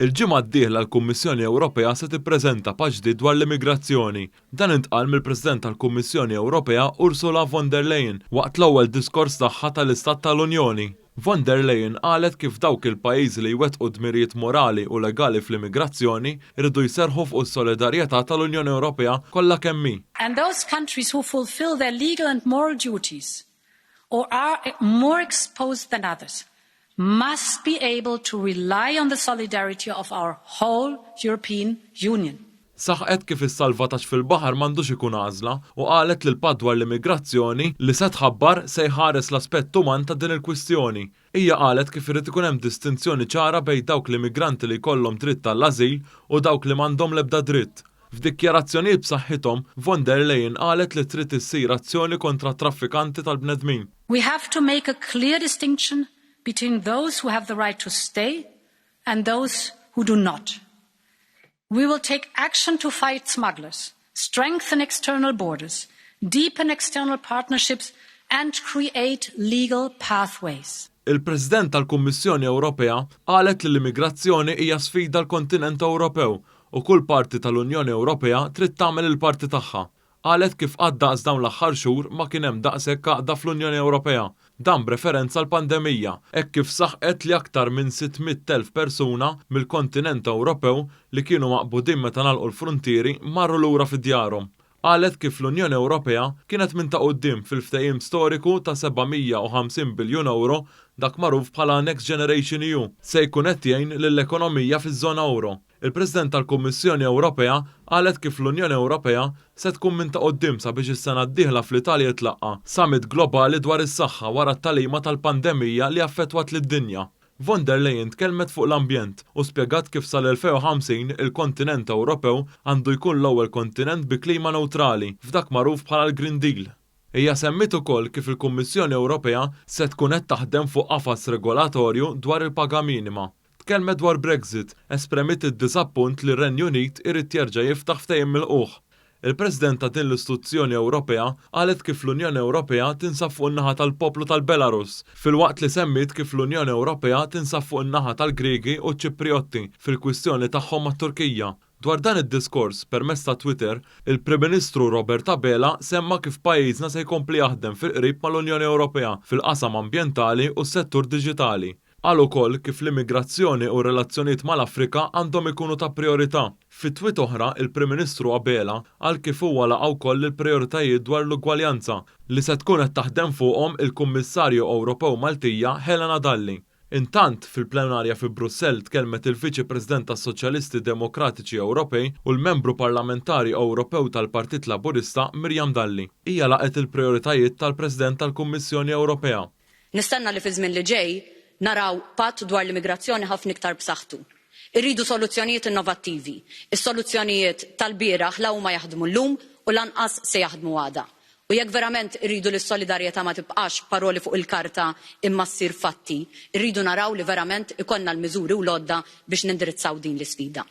Il-ġimgħa d-dieħla l-Kummissjoni Ewropea se tippreżenta patt ġdid dwar l-immigrazzjoni. Dan intqal mill-President tal-Kummissjoni Ewropea Ursula von der Leyen waqt l-ewwel diskors tagħha tal-Istat tal-Unjoni. Von der Leyen qalet kif dawk il-pajjiżi li jwettqu dmirijiet morali u legali fl-immigrazzjoni jridu jserrħu fuq is-solidarjetà tal-Unjoni Ewropea kollha kemm hi. And those countries who fulfil their legal and moral duties or are more exposed than others must be able to rely on the solidarity of our whole European Union. Saħqet kif is-salvataġġ fil-baħar m'għandux ikun għażla u qalet li l-patt dwar l-immigrazzjoni li se tħabbar se jħares l-aspett uman ta' din il-kwistjoni. Hija qalet kif irid ikun hemm distinzjoni ċara bejn dawk l-immigranti li jkollhom dritt għall-ażil u dawk li m'għandhom l-ebda dritt. F'dikjarazzjonijiet b'saħħithom, von der Leyen qalet li trid issir azzjoni kontra t-traffikanti tal-bnedmin. We have to make a clear distinction between those who have the right to stay and those who do not. We will take action to fight smugglers, strengthen external borders, deepen external partnerships and create legal pathways. Il-President tal-Kummissjoni Ewropea qalet li l-immigrazzjoni hija sfida għall-kontinent Ewropew u kull parti tal-Unjoni Ewropea trid tagħmel il-parti tagħha. Qalet kif qatt daqs dawn l-aħħar xhur ma kien hemm daqshekk għaqda fl-Unjoni Ewropea. Dan b'referenza għall-pandemija, hekk kif saħqet li aktar minn 600,000 persuna mill-kontinent Ewropew li kienu maqbudin meta ngħalqu l-fruntieri marru lura fi djarhom. Qalet kif l-Unjoni Ewropea kienet minn ta' quddiem fil-ftehim storiku ta' 750 biljun ewro dak magħruf bħala Next Generation EU se jkun qed jgħin lill-ekonomija fiż-żona ewro. Il-President tal-Kummissjoni Ewropea qalet kif l-Unjoni Ewropea se tkun minn ta' quddiem sabiex is-sena d-dieħla fl-Italja jitlaqqa' summit globali dwar is-saħħa wara t-tagħlima tal-pandemija li affettwat lid-dinja. Von der Leyen tkellmet fuq l-ambjent u spjegat kif sal-2050 il-kontinent Ewropew għandu jkun l-ewwel kontinent bi klima newtrali f'dak magħruf bħala l-Green Deal. Hija semmiet ukoll kif il-Kummissjoni Ewropea se tkun qed taħdem fuq qafas regolatorju dwar il-paga minima. Tkellmet dwar Brexit, espremiet id-diżappunt li r-Renju Unit irid jerġa' jiftaħ ftehim milqugħ. Il-President ta' din l-istituzzjoni Ewropea qalet kif l-Unjoni Ewropea tinsab fuq in-naħa tal-poplu tal-Belarus, filwaqt li semmiet kif l-Unjoni Ewropea tinsab fuq in-naħa tal-Griegi u ċ-Ċiprijotti fil-kwistjoni tagħhom mat-Turkija. Dwar dan id-diskors, permezz ta' Twitter, il-Prim Ministru Robert Abela semma kif pajjiżna se jkompli jaħdem fil-qrib mal-Unjoni Ewropea fil-qasam ambjentali u s-settur diġitali. Qal ukoll kif l-immigrazzjoni u r-relazzjonijiet mal-Afrika għandhom ikunu ta' prijorità. Fi tweet oħra, il-Prim Ministru Abela qal kif huwa laqa' wkoll il-prijoritajiet dwar l-ugwaljanza li se tkun qed taħdem fuqhom il-Kummissarju Ewropew Maltija Helena Dalli. Intant, fil-plenarja fi Brussell tkellmet il-Viċi President tas-Soċjalisti Demokratiċi Ewropej u l-Membru Parlamentari Ewropew tal-Partit Laburista Miriam Dalli. Hija laqgħet il-prijoritajiet tal-President tal-Kummissjoni Ewropea. Nistenna li fiż-żmien li ġej naraw patt dwar l-immigrazzjoni ħafna iktar b'saħħtu. Irridu soluzzjonijiet innovattivi. Is-soluzzjonijiet tal-bieraħ la huma jaħdmu llum u lanqas se jaħdmu għada. U jekk verament irridu li s-solidarjetà ma tibqax paroli fuq il-karta imma ssir fatti, irridu naraw li verament ikollna l-miżuri u l-għodda biex nindirizzaw din l-isfida.